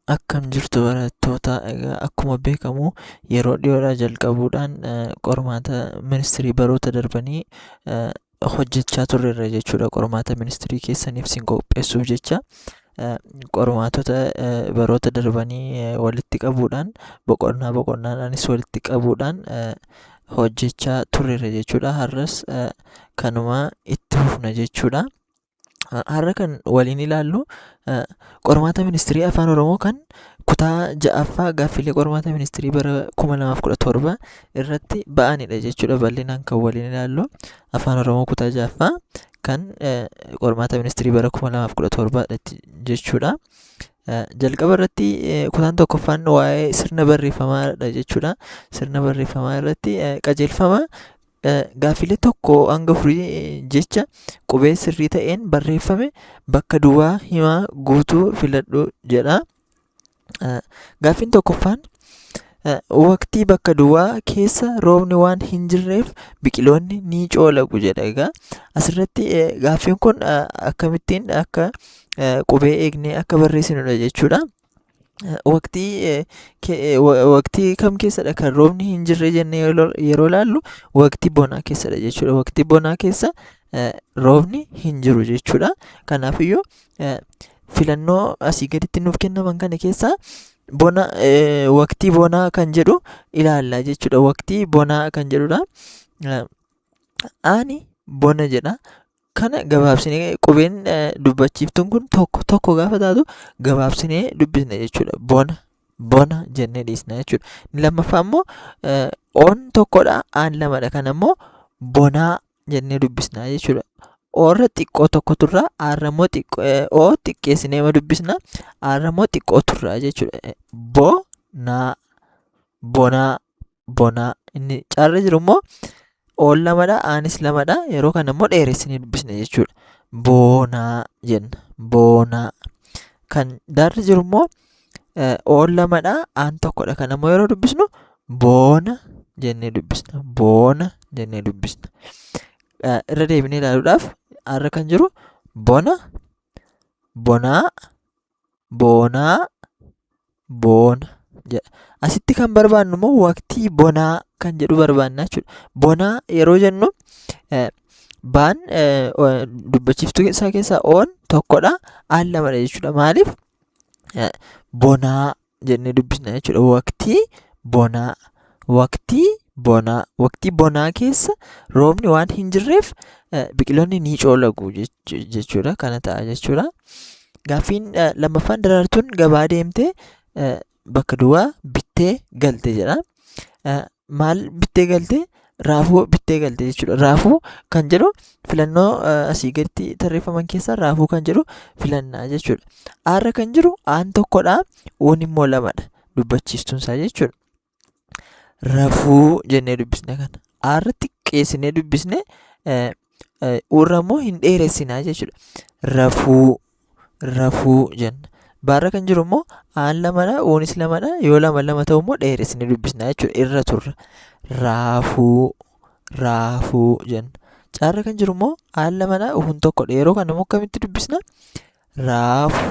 Akkam jirtu barattoota? Egaa akkuma beekamu yeroo dhiyoodhaa jalqabuudhaan qormaata ministirii baroota darbanii hojjechaa turreerra jechuudha. Qormaata ministirii keessaniif isin qopheessuuf jecha qormaatota baroota darbanii walitti qabuudhaan boqonnaa boqonnaadhaanis walitti qabuudhaan hojjechaa turreerra jechuudha. Har'as kanuma itti fufna jechuudha. Har'a kan waliin ilaallu qormaata ministirii Afaan Oromoo kan kutaa ja'affaa gaaffilee qormaata ministirii bara 2017 irratti ba'anidha jechuudha. Bal'inaan kan waliin ilaallu Afaan Oromoo kutaa ja'affaa kan qormaata ministirii bara 2017 jechuudha. Jalqaba irratti kutaan tokkoffaan waa'ee sirna barreeffamaadha jechuudha. Sirna barreeffamaa irratti qajeelfama gaaffilee 1 hanga 4 jecha qubee sirrii ta'een barreeffame bakka duwwaa himaa guutuu filadhu jedha. Gaaffiin tokkoffaan waqtii bakka duwwaa keessa roobni waan hin jirreef biqiloonni ni coolagu jedha. Egaa asirratti gaaffiin kun akkamittiin akka qubee eegnee akka barreessinudha jechuudha. Waqtii waqtii kam keessadha kan roobni hin jirre jennee yeroo ilaallu, waqtii bonaa keessadha jechuudha. Waqtii bonaa keessa roobni hin jiru jechuudha. Kanaafiyyuu filannoo asii gaditti nuuf kennaman kana keessaa bona, waqtii bonaa kan jedhu ilaalla jechuudha. Waqtii bonaa kan jedhudha. Ani bona jedha. Kana gabaabsinee qubeen dubbachiiftuun kun tokko tokko gaafa taatu gabaabsinee dubbisna jechuudha. Bona, bona jennee dhiisna jechuudha. Inni lammaffaa immoo oon tokkodha, aan lamadha. Kana immoo bonaa jennee dubbisna jechuudha. Oorra xiqqoo tokko turra, aarra immoo xiqqoo, oo xiqqeessinee dubbisna, aarra immoo xiqqoo turra jechuudha. Bonaa, bonaa, bonaa. Inni carra jiru immoo oon lamadha, aanis lamadha. Yeroo kana immoo dheeressinee dubbisna jechuudha. Boonaa jenna. Boonaa. Kan daarri jiru immoo oon lamadha, aan tokkodha. Kana immoo yeroo dubbisnu boona jennee dubbisna. Boona jennee dubbisna. Irra deebinee ilaaluudhaaf har'a kan jiru bona, bonaa, boonaa, boona jedha. Asitti kan barbaannu immoo waqtii bonaa kan jedhu barbaanna jechuudha. Bonaa yeroo jennu baan dubbachiiftuu isaa keessaa oon tokkodha, aan lamadha jechuudha. Maaliif bonaa jennee dubbisna jechuudha. Waqtii bonaa, waqtii bonaa, waqtii bonaa keessa roobni waan hin jirreef biqiloonni ni coolagu jechuudha. Kana ta'a jechuudha. Gaaffiin lammaffaan Daraartuun gabaa deemtee bakka duwwaa bittee galte jedha. Maal bittee galte? Raafuu bittee galte jechuudha. Raafuu kan jedhu filannoo asii gaditti tarreeffaman keessaa raafuu kan jedhu filannaa jechuudha. Aarra kan jiru aan tokkodha, uun immoo lamadha. Dubbachiistuun isaa jechuudha. Rafuu jennee dubbisna kana. Aarra xiqqeessinee dubbisne, uurra immoo hin dheeressinaa jechuudha. Rafuu, rafuu jenna. Baarra kan jiru immoo aan lamadha, uunis lamadha. Yoo lama lama ta'u immoo dheeressinee dubbisna jechuudha. Irra turra. Raafuu, raafuu jenna. Caarra kan jiru immoo aan lamadha, uun tokkodha. Yeroo kana immoo akkamitti dubbisna? Raafu.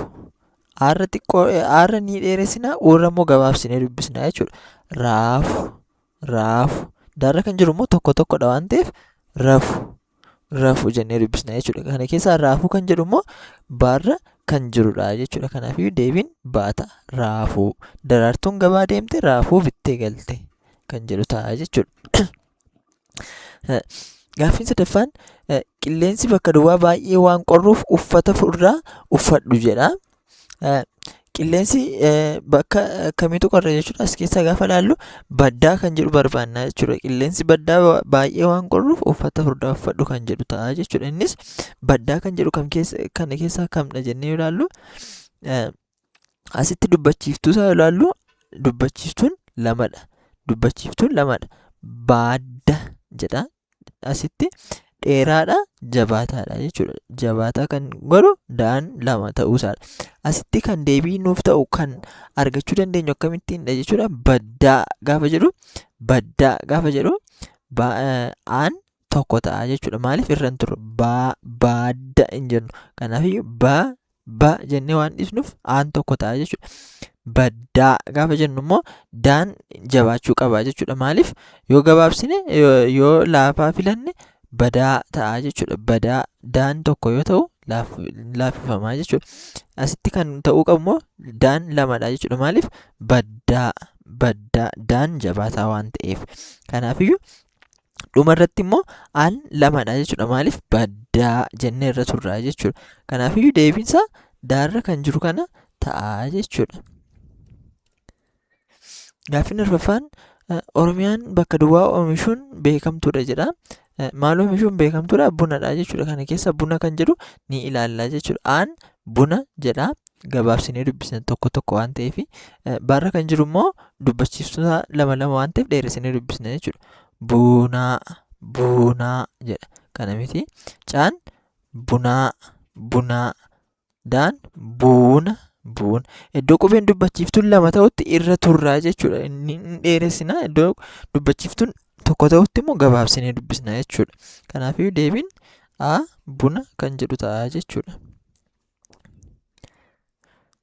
Aarra xiqqoo, aarra ni dheeressina, uurra immoo gabaabsinee dubbisna jechuudha. Raafu, raafu. Daarra kan jiru immoo tokko tokkodha waan ta'eef rafu, rafu jennee dubbisna jechuudha. Kana keessaa raafuu kan jedhu immoo baarra kan jirudha jechuudha. Kanaafiyyuu deebiin baata raafuu. Daraartuun gabaa deemte raafuu bittee galte kan jedhu ta'a jechuudha. Gaaffiin sadaffaan qilleensi bakka duwwaa baay'ee waan qorruuf uffata furdaa uffadhu jedha. Qilleensi bakka kamiitu qorra jechuudha. As keessaa gaafa ilaallu baddaa kan jedhu barbaanna jechuudha. Qilleensi baddaa baay'ee waan qorruuf uffata furdaa uffadhu kan jedhu ta'a jechuudha. Innis baddaa kan jedhu kam keessa, kana keessaa kamdha jennee yoo ilaallu, asitti dubbachiiftuu isaa yoo ilaallu dubbachiiftuun lamadha. Dubbachiiftuun lamadha. Baadda jedha. Asitti dheeraadha, jabaataadha jechuudha. Jabaataa kan godhu daan lama ta'uu isaadha. Asitti kan deebii nuuf ta'u kan argachuu dandeenyu akkamittiinidha jechuudha. Baddaa gaafa jedhu, baddaa gaafa jedhu aan tokko ta'a jechuudha. Maaliif irra hin turre? Baa, baadda hin jennu. Kanaafiyyuu ba, ba jennee waan dhiisnuuf aan tokko ta'a jechuudha. Baddaa gaafa jennu immoo daan jabaachuu qaba jechuudha. Maaliif yoo gabaabsine yoo laafaa filanne badaa ta'a jechuudha. Badaa daan tokko yoo ta'u laaffifamaa jechuudha. Asitti kan ta'uu qabu immoo daan lamadha jechuudha. Maaliif baddaa baddaa daan jabaataa waan ta'eef. Kanaafiyyuu dhuma irratti immoo aan lamadha jechuudha. Maaliif baddaa jennee irra turraa jechuudha. Kanaafiyyuu deebiinsaa daarra kan jiru kana ta'a jechuudha. Gaaffiin arfaffaan Oromiyaan bakka duwwaa oomishuun beekamtuudha jedha. Maal oomishuun beekamtuudha? Bunadha jechuudha. Kana keessa buna kan jedhu ni ilaalla jechuudha. Aan buna jedha. Gabaabsinee dubbisna tokko tokko waan ta'eef. Baarra kan jiru immoo dubbachiiftota lama lama waan ta'eef dheeressinee dubbisna jechuudha. Bunaa bunaa jedha. Kana miti. Caan bunaa bunaa. Daan buuna buuna. Iddoo qubeen dubbachiiftuun lama ta'utti irra turraa jechuudha. Inni hin dheeressina. Iddoo dubbachiiftuun tokko ta'utti immoo gabaabsinee dubbisna jechuudha. Kanaafiyyuu deebiin A buna kan jedhu ta'a jechuudha.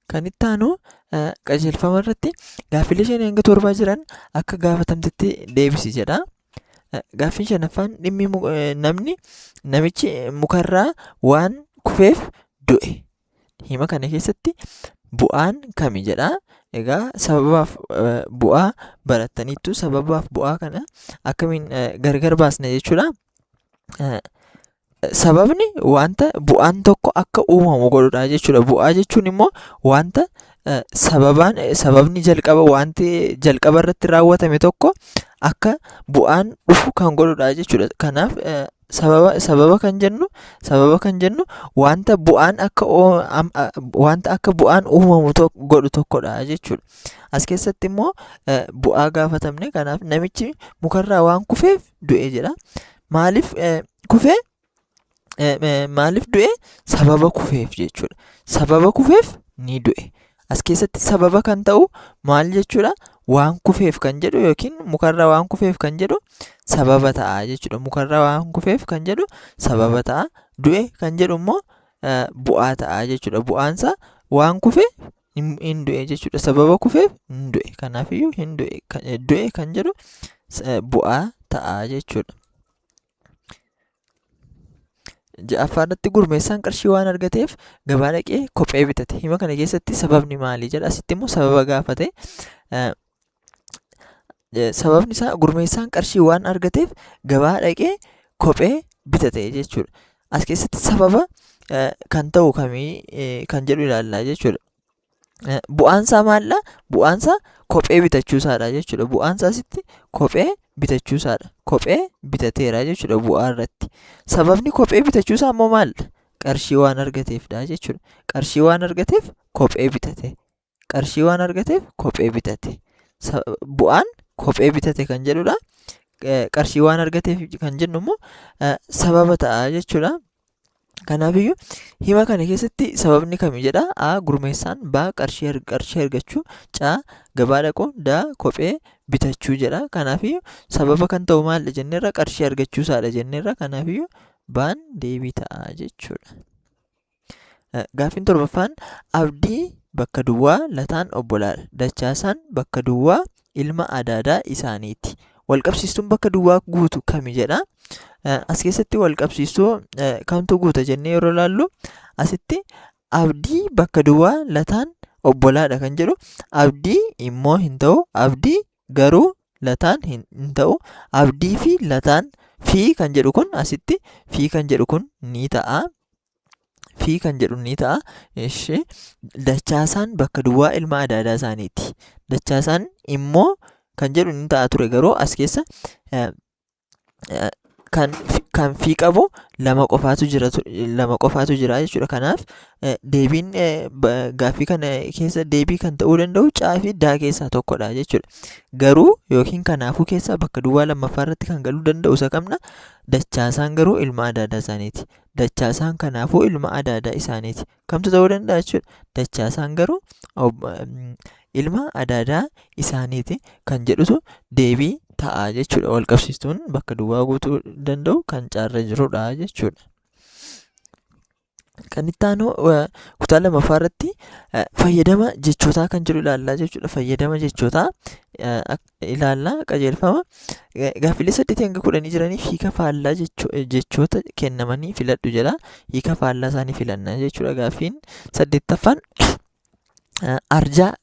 Kan itti aanu qajeelfama irratti gaaffilee 5 hanga 7 jiran akka gaafatamtetti deebisi jedha. Gaaffiin shanaffaan dhimmi namni namichi mukarraa waan kufeef du'e. Hima kana keessatti bu'aan kami jedha. Egaa sababaaf bu'aa barattaniittu sababaaf bu'aa kana akkamiin gargar baasna jechuudha. Sababni wanta bu'aan tokko akka uumamu godhudha jechuudha. Bu'aa jechuun immoo wanta sababaan sababni jalqaba wanti jalqaba irratti raawwatame tokko akka bu'aan dhufu kan godhudha jechuudha. Kanaaf sababa sababa kan jennu sababa kan jennu wanta bu'aan akka wanta akka bu'aan uumamu godhu tokkodha jechuudha. As keessatti immoo bu'aa gaafatamne kanaaf namichi mukarraa waan kufeef du'e jedha. Maaliif kufee? Maaliif du'e? Sababa kufeef jechuudha. Sababa kufeef ni du'e. As keessatti sababa kan ta'u maal jechuudha? Waan kufeef kan jedhu yookiin mukarra waan kufeef kan jedhu sababa ta'a jechuudha. Mukarra waan kufeef kan jedhu sababa ta'a. Du'e kan jedhu immoo bu'aa ta'a jechuudha. Bu'aansaa waan kufeef hin du'e jechuudha. Sababa kufeef hin du'e. Kanaafiyyuu hin du'e du'e kan jedhu bu'aa ta'a jechuudha. Ja'affaa irratti gurmeessaan qarshii waan argateef gabaa dhaqee kophee bitate. Hima kana keessatti sababni maali jedha. Asitti immoo sababa gaafate. Sababni isaa gurmeessaan qarshii waan argateef gabaa dhaqee kophee bitate jechuudha. As keessatti sababa kan ta'u kamii kan jedhu ilaalla jechuudha. Bu'aan isaa maalidha? Bu'aan isaa kophee bitachuu isaadha jechuudha. Bu'aan isaa asitti kophee bitachuu isaadha. Kophee bitateera jechuudha bu'aa irratti. Sababni kophee bitachuu isaa immoo maalidha? Qarshii waan argateefidha jechuudha. Qarshii waan argateef kophee bitate. Qarshii waan argateef kophee bitate. Bu'aan kophee bitate kan jedhudha. Qarshii waan argateef kan jennu immoo sababa ta'a jechuudha. Kanaafiyyuu hima kana keessatti sababni kami jedha? A. Gurmeessaan B. Qarshii qarshii argachuu C. Gabaa dhaquu D. Kophee bitachuu jedha. Kanaafiyyuu sababa kan ta'u maalidha jenneerra? Qarshii argachuu isaadha jenneerra. Kanaafiyyuu B'n deebii ta'a jechuudha. Gaaffiin torbaffaan Abdii bakka duwwaa Lataan obbolaadha. Dachaasaan bakka duwwaa ilma adaadaa isaaniiti. Walqabsiistuun bakka duwwaa guutu kami jedha. As keessatti walqabsiistuu kamtu guuta jennee yeroo ilaallu asitti Abdii bakka duwwaa Lataan obbolaadha kan jedhu Abdii immoo hin ta'u Abdii garuu Lataan hin ta'u Abdii fi Lataan fi kan jedhu kun asitti fi kan jedhu kun ni ta'a. Fi kan jedhu ni ta'a. Ishi Dachaasaan bakka duwwaa ilma adaadaa isaaniiti. Dachaasaan immoo kan jedhu ni ta'a ture garuu as keessa kan kan fi qabu lama qofaatu jira lama qofaatu jira jechuudha. Kanaaf deebiin gaaffii kana keessa deebii kan ta'uu danda'u caa fi daa keessaa tokkodha jechuudha. Garuu yookiin kanaafuu keessaa bakka duwwaa lammaffaa irratti kan galuu danda'u isa kamna? Dachaasaan garuu ilma adaadaa isaaniiti. Dachaasaan kanaafuu ilma adaadaa isaaniiti. Kamtu ta'uu danda'a jechuudha? Dachaasaan garuu ilma adaadaa isaaniiti kan jedhutu deebii ta'a jechuudha. Wal qabsiistuun bakka duwwaa guutuu danda'u kan caarra jirudha jechuudha. Kan itti aanu kutaa lammaffaa irratti fayyadama jechootaa kan jedhu ilaallaa jechuudha. Fayyadama jechootaa ilaallaa qajeelfama. Gaaffilee 8 hanga 10 jiraniif hiika faallaa jechoota kennamanii filadhu jedha. Hiika faallaa isaanii filanna jechuudha. Gaaffiin 8ffaan arjaa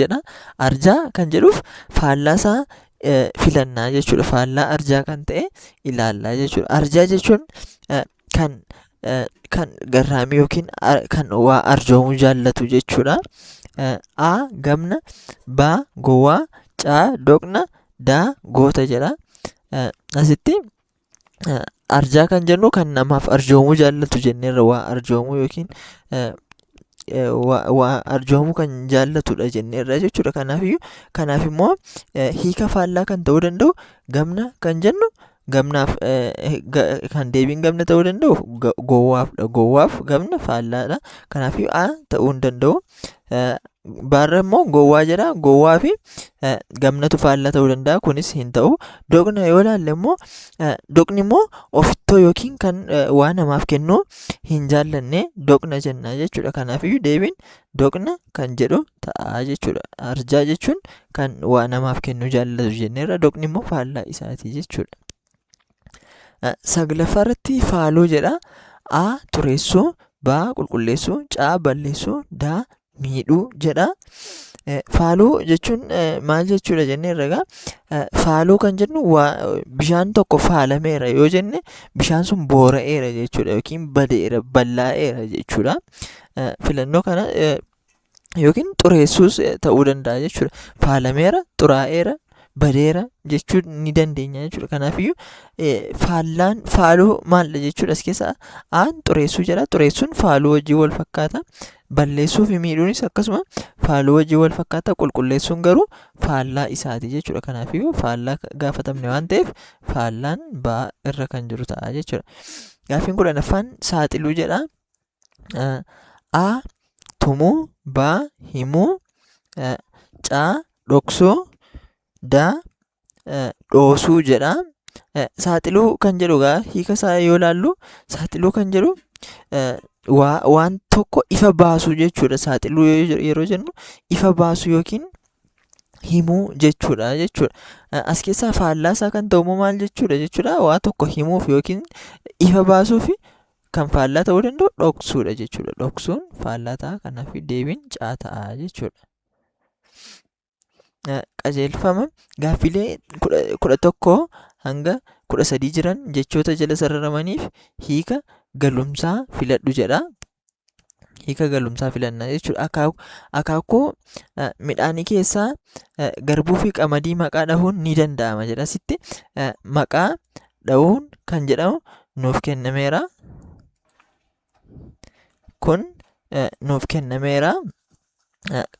jedha. Arjaa kan jedhuuf faallaa isaa filannaa jechuudha. Faallaa arjaa kan ta'e ilaallaa jechuudha. Arjaa jechuun kan kan garraamii yookiin kan waa arjoomuu jaallatu jechuudha. A gamna, B gowwaa, C doqna, D goota jedha. Asitti arjaa kan jennu kan namaaf arjoomuu jaallatu jenneerra waa arjoomuu yookiin waa arjoomuu kan jaallatudha jenneerra jechuudha. Kanaafiyyuu kanaaf immoo hiika faallaa kan ta'uu danda'u gamna kan jennu gamnaaf kan deebiin gamna ta'uu danda'u gowwaafdha. Gowwaaf gamna faallaadha. Kanaafiyyuu A ta'uu hin danda'u. Baarra immoo gowwaa jedha. Gowwaa fi gamnatu faallaa ta'uu danda'a. Kunis hin ta'u. Doqna yoo ilaalle immoo doqni immoo ofittoo yookiin kan waa namaaf kennuu hin jaallanne doqna jenna jechuudha. Kanaafiyyuu deebiin doqna kan jedhu ta'a jechuudha. Arjaa jechuun kan waa namaaf kennuu jaallatu jenneerra. Doqni immoo faallaa isaati jechuudha. Saglaffaa irratti faaluu jedha. A xureessuu, B qulqulleessuu, C balleessuu, D miidhuu jedha. Faaluu jechuun maal jechuudha jenneerra egaa. Faaluu kan jennu bishaan tokko faalameera yoo jenne bishaan sun boora'eera jechuudha yookiin badeera ballaa'eera jechuudha. Filannoo kana yookiin xureessuus ta'uu danda'a jechuudha. Faalameera, xuraa'eera, badeera jechuu ni dandeenya jechuudha. Kanaafiyyuu faallaan faaluu maaldha jechuudha as keessa aan xureessuu jedha. Xureessuun faaluu wajjin wal fakkaata. Balleessuu fi miidhuunis akkasuma faaluu wajjin wal fakkaata. Qulqulleessuun garuu faallaa isaati jechuudha. Kanaafiyyuu faallaa gaafatamne waan ta'eef faallaan baa irra kan jiru ta'a jechuudha. Gaaffiin 10ffaan saaxiluu jedha. A tumuu, B himuu, C dhoksuu, D dhoosuu jedha. Saaxiluu kan jedhu egaa hiika isaa yoo ilaallu saaxiluu kan jedhu waan tokko ifa baasuu jechuudha. Saaxiluu yeroo jennu ifa baasuu yookiin himuu jechuudha jechuudha. As keessaa faallaa isaa kan ta'u immoo maal jechuudha jechuudha waa tokko himuuf yookiin ifa baasuuf kan faallaa ta'uu danda'u dhoksuudha jechuudha. Dhoksuun faallaa ta'a kanaaf deebiin caa ta'a jechuudha. Qajeelfama gaaffilee 11 hanga 13 jiran jechoota jala sararamaniif hiika galumsaa filadhu jedha. Hiika galumsaa filanna jechuudha. Akaakuu midhaanii keessaa garbuu fi qamadii maqaa dhahuun ni danda'ama jedha. Asitti maqaa dhahuun kan jedhamu nuuf kennameera. Kun nuuf kennameera.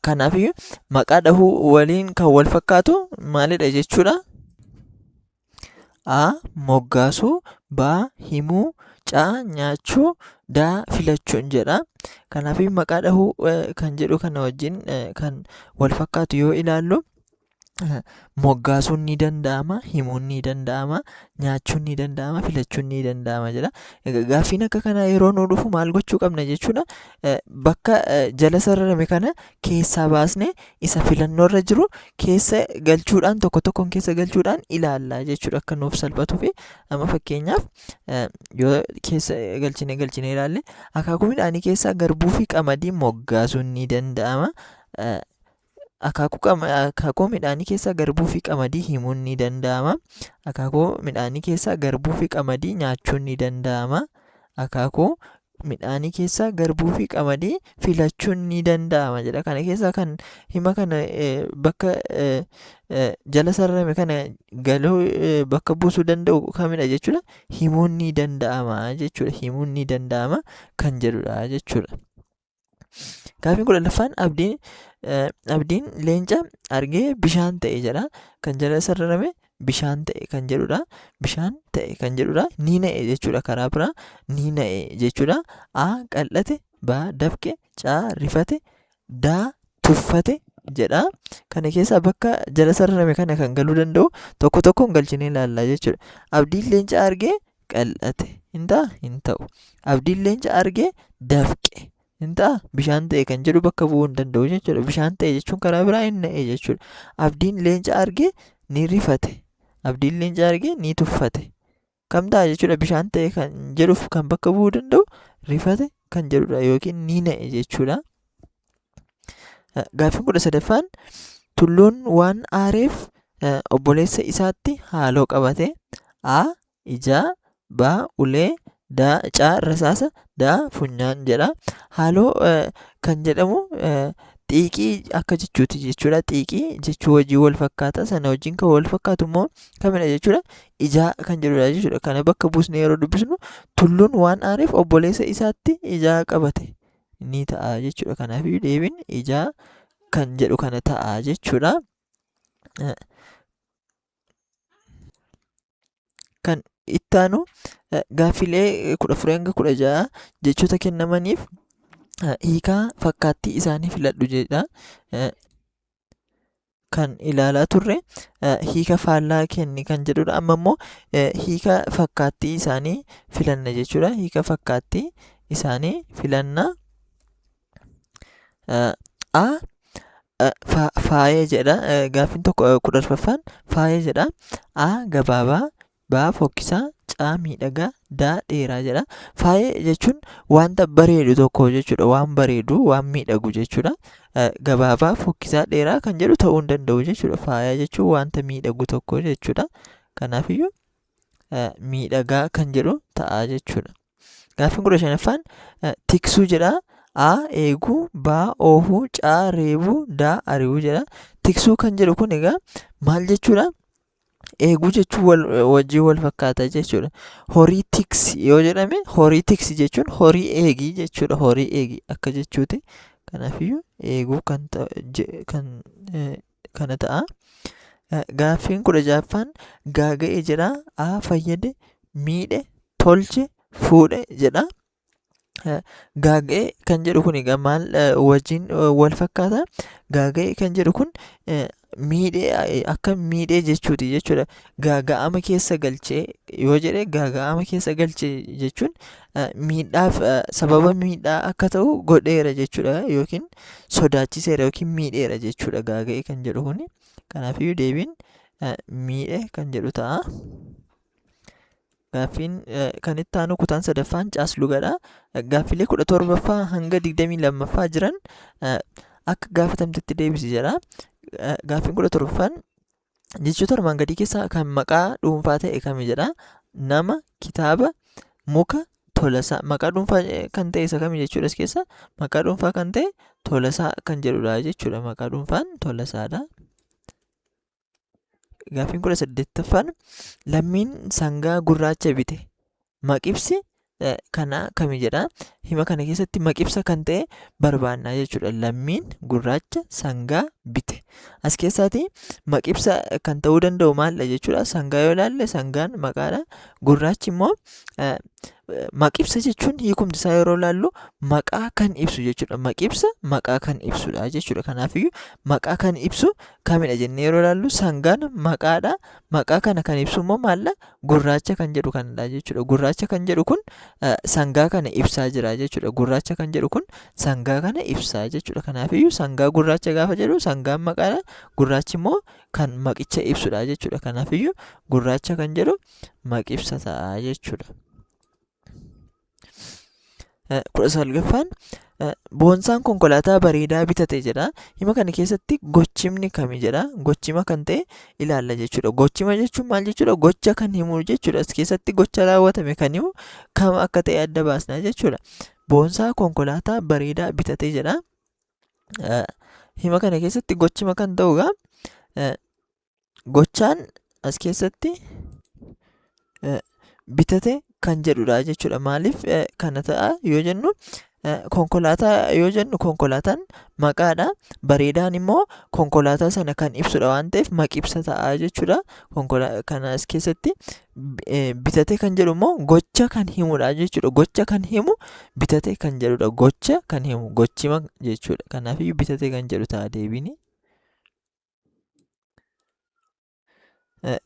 Kanaafiyyuu maqaa dhahuu waliin kan wal fakkaatu maalidha jechuudha? A. Moggaasuu B. Himuu C. Nyaachuu D. Filachuun jedha. Kanaafiyyuu maqaa dhahuu kan jedhu kana wajjin kan wal fakkaatu yoo ilaallu moggaasuun ni danda'ama, himuun ni danda'ama, nyaachuun ni danda'ama, filachuun ni danda'ama jedha. Egaa gaaffiin akka kanaa yeroo nuu dhufu maal gochuu qabna jechuudha. Bakka jala sararame kana keessaa baasnee isa filannoorra jiru keessa galchuudhaan tokko tokkoon keessa galchuudhaan ilaalla jechuudha akka nuuf salphatuu fi amma fakkeenyaaf yoo keessa galchine galchine ilaalle akaakuu midhaanii keessaa garbuu fi qamadii moggaasuun ni danda'ama. Akaakuu midhaanii keessaa garbuu fi qamadii himuun ni danda'ama. Akaakuu midhaanii keessaa garbuu fi qamadii nyaachuun ni danda'ama. Akaakuu midhaanii keessaa garbuu fi qamadii filachuun ni danda'ama jedha. Kana keessaa kan hima kana bakka jala sararame kana galuu bakka buusuu danda'u kamidha jechuudha. Himuun ni danda'ama jechuudha. Himuun ni danda'ama kan jedhudha jechuudha. Gaaffiin 12ffaan abdiin leenca argee bishaan ta'e jedha. Kan jala sararame bishaan ta'e kan jedhudha. Bishaan ta'e kan jedhudha. Ni na'e jechuudha karaa biraa. Ni na'e jechuudha. A qal'ate, B dafqe, C rifate, D tuffate jedha. Kana keessaa bakka jala sararame kana kan galuu danda'u tokko tokkoon galchinee ilaalla jechuudha. Abdiin leenca argee qal'ate. Hin ta'a? Hin ta'u. Abdiin leenca argee Dafqe. Hin ta'a bishaan ta'e kan jedhu bakka bu'uu hin danda'u jechuudha. Bishaan ta'e jechuun karaa biraa hin na'e jechuudha. Abdiin leenca arge ni rifate. Abdiin leenca arge ni tuffate. Kam ta'a jechuudha bishaan ta'e kan jedhuuf kan bakka bu'uu danda'u rifate kan jedhudha yookiin ni na'e jechuudha. Gaaffiin 13ffaan Tulluun waan aareef obboleessa isaatti haaloo qabate. A. Ijaa B. Ulee D. C. Rasaasa D. Funyaan jedha. Haaloo kan jedhamu xiiqii akka jechuuti jechuudha. Xiiqii jechuu wajjin wal fakkaata. Sana wajjin kan wal fakkaatu immoo kamidha jechuudha? Ijaa kan jedhudha jechuudha. Kana bakka buusnee yeroo dubbisnu tulluun waan aareef obboleessa isaatti ijaa qabate ni ta'a jechuudha. Kanaafiyyuu deebiin ijaa kan jedhu kana ta'a jechuudha. Kan itti aanu gaaffilee 14 hanga 16 jechoota kennamaniif hiikaa fakkaattii isaanii filadhu jedha. Kan ilaalaa turre hiika faallaa kenni kan jedhudha. Amma immoo hiika fakkaattii isaanii filanna jechuudha. Hiika fakkaattii isaanii filanna. A faaya jedha. Gaaffiin tokko 14ffaan faaya jedha. A gabaabaa, B fokkisaa, C miidhagaa, D dheeraa jedha. Faaya jechuun wanta bareedu tokko jechuudha. Waan bareedu, waan miidhagu jechuudha. Gabaabaa, fokkisaa, dheeraa kan jedhu ta'uu hin danda'u jechuudha. Faaya jechuun wanta miidhagu tokko jechuudha. Kanaafiyyuu miidhagaa kan jedhu ta'a jechuudha. Gaaffiin 15ffaan tiksuu jedha. A. Eeguu B. Oofuu C. Reebuu D. Ari'uu jedha. Tiksuu kan jedhu kun egaa maal jechuudha? Eeguu jechuun wal, wajjin wal fakkaata jechuudha. Horii tiksi yoo jedhame horii tiksi jechuun horii eegii jechuudha. Horii eegi akka jechuuti. Kanaafiyyuu eeguu kan, kan kana ta'a. Gaaffiin 16ffaan gaaga'e jedha. A. Fayyade miidhe tolche fuudhe jedha. Gaaga'e kan jedhu kun egaa maal wajjin wal fakkaata? Gaaga'e kan jedhu kun miidhee akka miidhee jechuuti jechuudha. Gaaga'ama keessa galchee yoo jedhe gaaga'ama keessa galchee jechuun miidhaaf sababa miidhaa akka ta'u godheera jechuudha yookiin sodaachiseera yookiin miidheera jechuudha gaaga'e kan jedhu kun. Kanaafiyyuu deebiin miidhe kan jedhu ta'a. Gaaffiin kan itti aanu kutaan sadaffaan caaslugadha. Gaaffilee 17ffaa hanga 22ffaa jiran akka gaafatamtetti deebisi jedha. Gaaffiin 17ffaan jechoota armaan gadii keessaa kan maqaa dhuunfaa ta'e kami jedha. Nama, kitaaba, muka, tolasaa. Maqaa dhuunfaa kan ta'e isa kami jechuudha as keessa? Maqaa dhuunfaa kan ta'e tolasaa kan jedhudha jechuudha. Maqaa dhuunfaan tolasaadha. Gaaffiin 18ffaan lammiin sangaa gurraacha bite. Maqibsi kanaa kami jedha. Hima kana keessatti maqibsa kan ta'e barbaanna jechuudha. Lammiin gurraacha sangaa bite. As keessaati maqibsa kan ta'uu danda'u maalidha jechuudha. Sangaa yoo ilaalle sangaan maqaadha. Gurraachi immoo Maqibsa jechuun hiikumti isaa yeroo ilaallu maqaa kan ibsu jechuudha. Maqibsa maqaa kan ibsudha jechuudha. Kanaafiyyuu maqaa kan ibsu kamidha jennee yeroo ilaallu sangaan maqaadha. Maqaa kana kan ibsu immoo maalidha? Gurraacha kan jedhu kanadha jechuudha. Gurraacha kan jedhu kun sangaa kana ibsaa jira jechuudha. Gurraacha kan jedhu kun sangaa kana ibsaa jechuudha. Kanaafiyyuu sangaa gurraacha gaafa jedhu sangaan maqaadha. Gurraachi immoo kan maqicha ibsudha jechuudha. Kanaafiyyuu gurraacha kan jedhu maqibsa ta'a jechuudha. 19ffaan Boonsaan konkolaataa bareedaa bitate jedha. Hima kana keessatti gochimni kami jedha. Gochima kan ta'e ilaalla jechuudha. Gochima jechuun maal jechuudha? Gocha kan himu jechuudha. As keessatti gocha raawwatame kan himu kam akka ta'e adda baasna jechuudha. Boonsaa konkolaataa bareedaa bitate jedha. Hima kana keessatti gochima kan ta'u egaa gochaan as keessatti bitate kan jedhudha jechuudha. Maaliif kana ta'a yoo jennu konkolaataa yoo jennu konkolaataan maqaadha. Bareedaan immoo konkolaataa sana kan ibsudha waan ta'eef maqibsa ta'a jechuudha. Kana as keessatti bitate kan jedhu immoo gocha kan himudha jechuudha. Gocha kan himu bitate kan jedhudha. Gocha kan himu gochima jechuudha. Kanaafiyyuu bitate kan jedhu ta'a deebiin.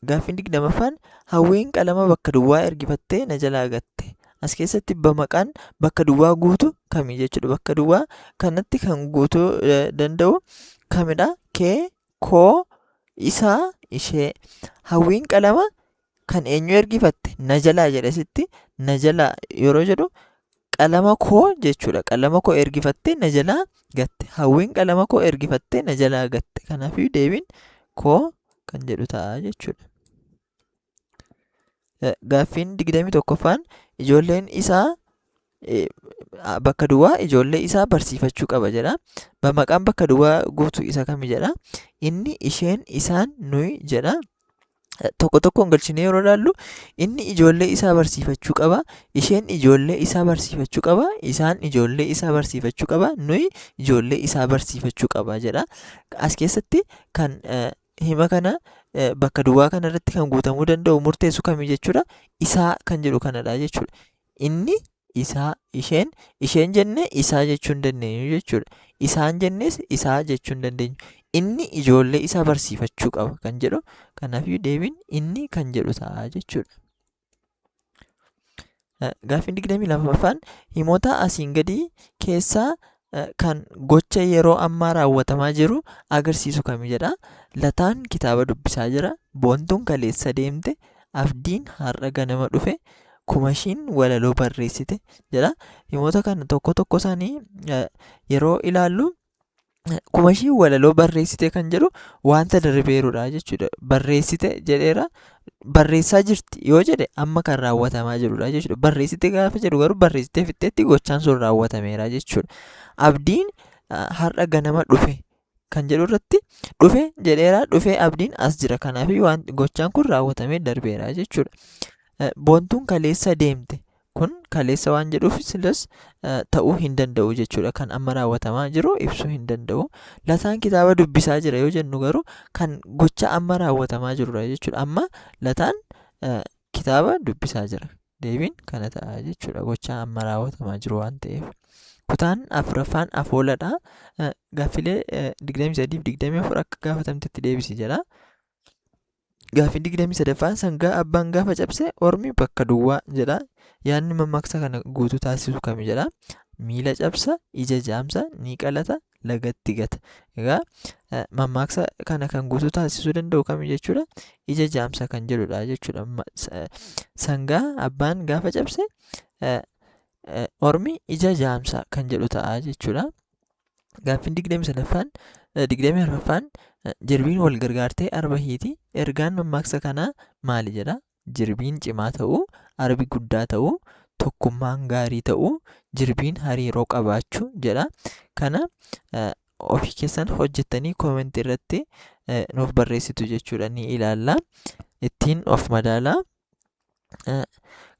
Gaaffiin 20ffaan hawwiin qalama bakka duwwaa ergifattee na jalaa gatte. As keessatti bamaqaan bakka duwwaa guutu kami jechuudha. Bakka duwwaa kanatti kan guutuu danda'u kamidha? Kee, koo, isaa, ishee. Hawwiin qalama kan eenyu ergifatte? Na jalaa jedha asitti. Na jalaa yeroo jedhu qalama koo jechuudha. Qalama koo ergifattee na jalaa gatte. Hawwiin qalama koo ergifattee na jalaa gatte. Kanaafuu deebiin koo kan jedhu ta'a jechuudha. Gaaffiin 21ffaan ijoolleen isaa bakka duwwaa ijoollee isaa barsiifachuu qaba jedha. Bamaqaan bakka duwwaa guutuu isa kami jedha. Inni, isheen, isaan, nuyi jedha. Tokko tokkoon galchinee yeroo ilaallu inni ijoollee isaa barsiifachuu qaba, isheen ijoollee isaa barsiifachuu qaba, isaan ijoollee isaa barsiifachuu qaba, nuyi ijoollee isaa barsiifachuu qaba jedha. As keessatti kan hima kana bakka duwwaa kana irratti kan guutamuu danda'u murteessu kami jechuudha? Isaa kan jedhu kanadha jechuudha. Inni, isaa, isheen, isheen jennee isaa jechuu hin dandeenyu jechuudha. Isaan jennees isaa jechuu hin dandeenyu. Inni ijoollee isaa barsiifachuu qaba kan jedhu kanaafiyyuu deebiin inni kan jedhu ta'a jechuudha. Gaaffiin 22ffaan himoota asiin gadii keessaa kan gocha yeroo ammaa raawwatamaa jiru agarsiisu kami jedha. Lataan kitaaba dubbisaa jira. Boontuun kaleessa deemte. Abdiin har'a ganama dhufe. Kumashiin walaloo barreessite jedha. Himoota kana tokko tokko isaanii yeroo ilaallu Kumashiin walaloo barreessite kan jedhu wanta darbeerudha jechuudha. Barreessite jedheera. Barreessaa jirti yoo jedhe amma kan raawwatamaa jirudha jechuudha. Barreessite gaafa jedhu garuu barreessitee fixxeetti gochaan sun raawwatameera jechuudha. Abdiin har'a ganama dhufe kan jedhu irratti dhufe jedheera dhufee abdiin as jira. Kanaafuu waan gochaan kun raawwatamee darbeera jechuudha. Boontuun kaleessa deemte Kun kaleessa waan jedhuuf silas ta'uu hin danda'u jechuudha. Kan amma raawwatamaa jiru ibsuu hin danda'u. Lataan kitaaba dubbisaa jira yoo jennu garuu kan gocha amma raawwatamaa jirudha jechuudha. Amma Lataan kitaaba dubbisaa jira. Deebiin kana ta'a jechuudha. Gocha amma raawwatamaa jiru waan ta'eef. Kutaan afuraffaan afooladha. Gaaffilee 23 fi 24 akka gaafatamtetti deebisi jedha. Gaaffiin 23ffaan sangaa abbaan gaafa cabse ormi bakka duwwaa jedha. Yaadni mammaaksa kana guutuu taasisu kami jedha. Miila cabsa, ija jaamsa, ni qalata, lagatti gata. Egaa mammaaksa kana kan guutuu taasisuu danda'u kami jechuudha. Ija jaamsa kan jedhudha jechuudha. Sangaa abbaan gaafa cabse ormi ija jaamsa kan jedhu ta'a jechuudha. Gaaffiin 23ffaan 24ffaan jirbiin wal gargaartee arba hiiti. Ergaan mammaaksa kanaa maali jedha? Jirbiin cimaa ta'uu, arbi guddaa ta'uu, tokkummaan gaarii ta'uu, jirbiin hariiroo qabaachuu jedha. Kana ofii keessan hojjettanii koomentii irratti nuuf barreessitu jechuudha ni ilaalla. Ittiin of madaalaa.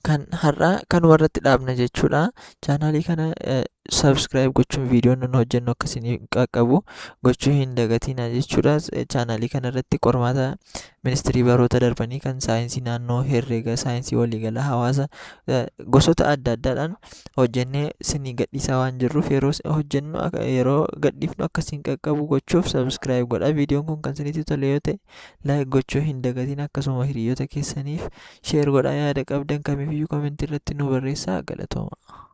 Kan har'aa kanuma irratti dhaabna jechuudha. Chaanaalii kana subscribe gochuun viidiyoon nun hojjennu akka isin qaqqabu gochuu hin dagatinaa jechuudha. Chaanaalii kana irratti qormaata ministirii baroota darbanii kan saayinsii naannoo, herreega, saayinsii waliigalaa, hawaasa gosoota adda addaadhaan hojjennee isinii gadhiisaa waan jirruuf yeroo hojjennu yeroo gadhiifnu akka isin qaqqabu gochuuf subscribe godhaa. Viidiyoon kun kan isinitti tole yoo ta'e like gochuu hin dagatin akkasuma hiriyoota keessaniif share godhaa yaada qabdan kamiifiyyuu comment irratti nu barreessaa galatooma.